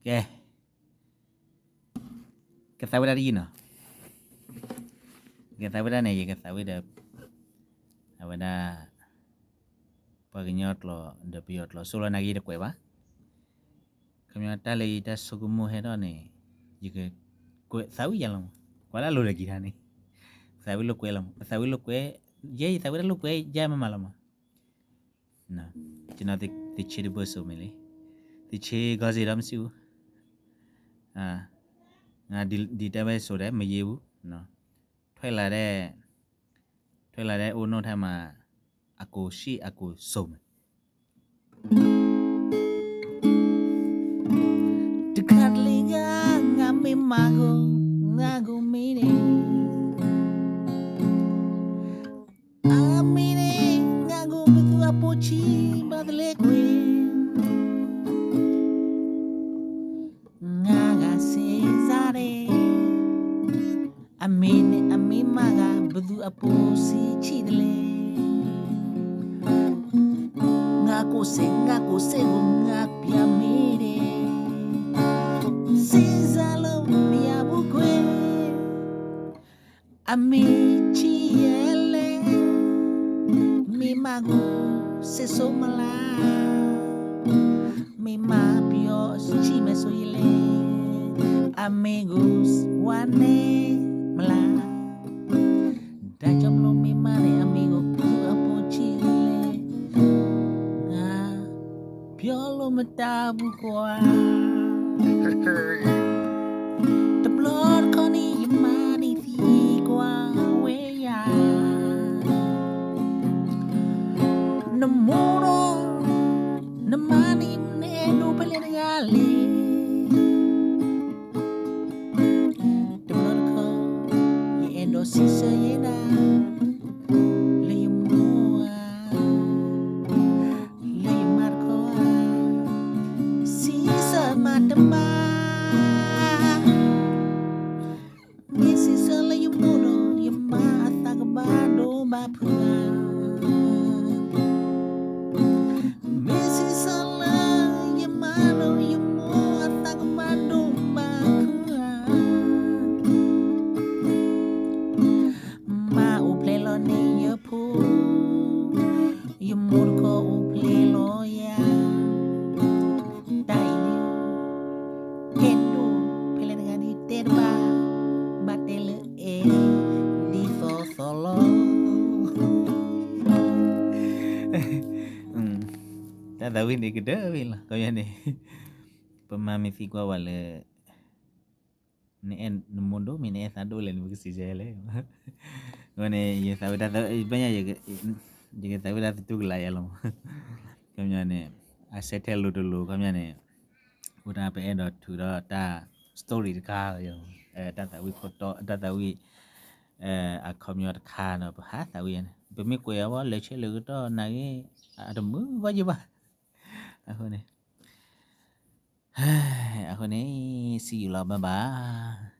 ကဲ, ကသးဝံၣ်တၢ်တယုၢ်နီၤ, ကသးဝံၣ်တၢ်န့ၣ် ယကသးဝံၣ်ဒီး အဝဲဒၣ် ပှၤကညီကျိာ်ဒီးပယီၤကျိာ် ဆိၣ်လီၤနၤက့ၤ ယတကွဲးဘၣ်. ခီပညီတၢ်လၢယတၢ်ဆိကမိၣ်ဟဲထီၣ်န့ၣ် ယကကွဲးသးဝံၣ်ယၤလီၤမး, ကွၢ်လၢအလိၤဒီးက့ၤတၢ်န့ၣ်, သးဝံၣ်လိာ်ကွဲလီၤမး, ပသးဝံၣ်လိာ်ကွဲ, ယဲယသးဝံၣ်တၢ်လိာ်ကွဲယဲမးမးလီၤမး. ကနီၤသ့ဆ့တဘၢၣ်စိမ့ၢ်လံ, သ့ဆ့ဂီၢ်စ့ဒီးမ့ၢ်စံးအူ, ဒ်တၢ်ဝဲစိဒီးမ့ၢ်ယဲအူ, ထွဲလၢ်ဒဲး, ထွဲလၢ်ဒဲးအိၣ်နီၣ်ထါမး, အကိၣ်ဆံးအကိၣ်စိမ့ၢ် တခါတလံၤဂၤ ငါမ့ၢ်မၤဂီၤ ငါဂီၤမ့ၢ်န့ၣ်, အမ့ၢ်န့ၣ် ငါဂီၤပသူအပိာ်ဆံးဘၣ်တလဲကွံာ်, ငါဂၤစ့စးဒဲး အမ့ၢ်န့ၣ် အမ့ၢ်မၤဂၤ ပသူအပိာ်ဆံးဆံးတလဲ, ငါကိးစဲး ငါကိးစဲးဂီၤ ငါပျၢ်မ့ၢ်ဒဲး, စ့စးလၢပျၢ်ပူၤကွံာ်, အမ့ၢ်ဆံးယဲလဲၣ်, မ့ၢ်မၤဂီၤစ့စိမလါ, မ့ၢ်မၤပယီၤဆံးမဲာ်ဆိယဲလဲၣ်, အမ့ၢ်ဂီၤဝါန့ၣ်မလါ, တၢ်ကၠီဘျီမ့ၢ်မၤန့ၣ် အမ့ၢ်ဂီၤပသူအပိာ်ဆံးလဲၣ်, ငါ ပျီလိာ်မတၤပူၤကွၢ်, တဘျီတခီၣ်န့ၣ် ယမါန့ၣ်သံကွၢ်ဝဲယၤ, နမိၢ်ဒီး နမါန့ၣ် နအဲၣ်ဒိးဖဲလဲၣ်တဂၤလဲၣ်, တဘျီတခီၣ် ယအဲၣ်ဒိးစံးဆၢယဲဒၣ် လၢယမိၢ်ဧါ, လၢယမါတခီဧါ, စံးဆၢမးတမါ, မ့ၢ်စံးဆၢလၢယမိၢ်ဒီးယမါအသးကဘၣ်ဒိဘၣ်ဖုးဧါ, မ့ၢ်စံးဆၢလၢယမါဒီးယမိၢ်အသးကဘၣ်ဒိဘၣ်ဖုးဧါ, မါအိၣ်ဖျဲၣ်လီၤန့ၢ်ယဖိ, ယမိၢ်တခီအိၣ်ဖျဲၣ်လီၤယၤ, တၢ်အံၤ အဲၣ်ဒိးဖဲလဲၣ်တဂၤဒ်တဲတဘၣ်, ဘၣ်တဲလၢအဲၣ် ဒ်သိးသိးလီၤ. တၢ်သးဝံၣ်န့ၣ်ကဒၢဝဲလီၤ ခီပညီန့ၣ်, ပမါမ့ၢ်သံကွၢ်ဝဲလၢ နအဲၣ်နမိၢ်ဒိၣ်မ့ၢ်နအဲၣ်သးဒိၣ်လဲၣ် နမ့ၢ်ကစံးဆၢလဲၣ်, အဃိန့ၣ် ယသးဝံၣ်တၢ်သၢ ဘၣ်ညါ ယကသးဝံၣ်တၢ်သတူၢ်ကလာ်ယၤလီၤ, ခီပညီန့ၣ် အစဲထဲလိၤတလိၤ ခီပညီန့ၣ် အိၣ်ဒၣ်ပအဲၣ်ဒိးထုးဒီးတၢ် story တခါ, တၢ်သးဝံၣ်ခိၣ်တီ တၢ်သးဝံၣ် အခီပညီတခါဒီး ပဟးသးဝံၣ်န့ၣ် ပမ့ၢ်ကွဲးအီၤဘၣ် လဲၤဆဲးလဲၤကတီၢ်နၤဂ့ၤ အတမုာ်ဘၣ်ယဘၣ်, အဃိန့ၣ် အဃိန့ၣ် စံးယူၤလီၤ bye bye.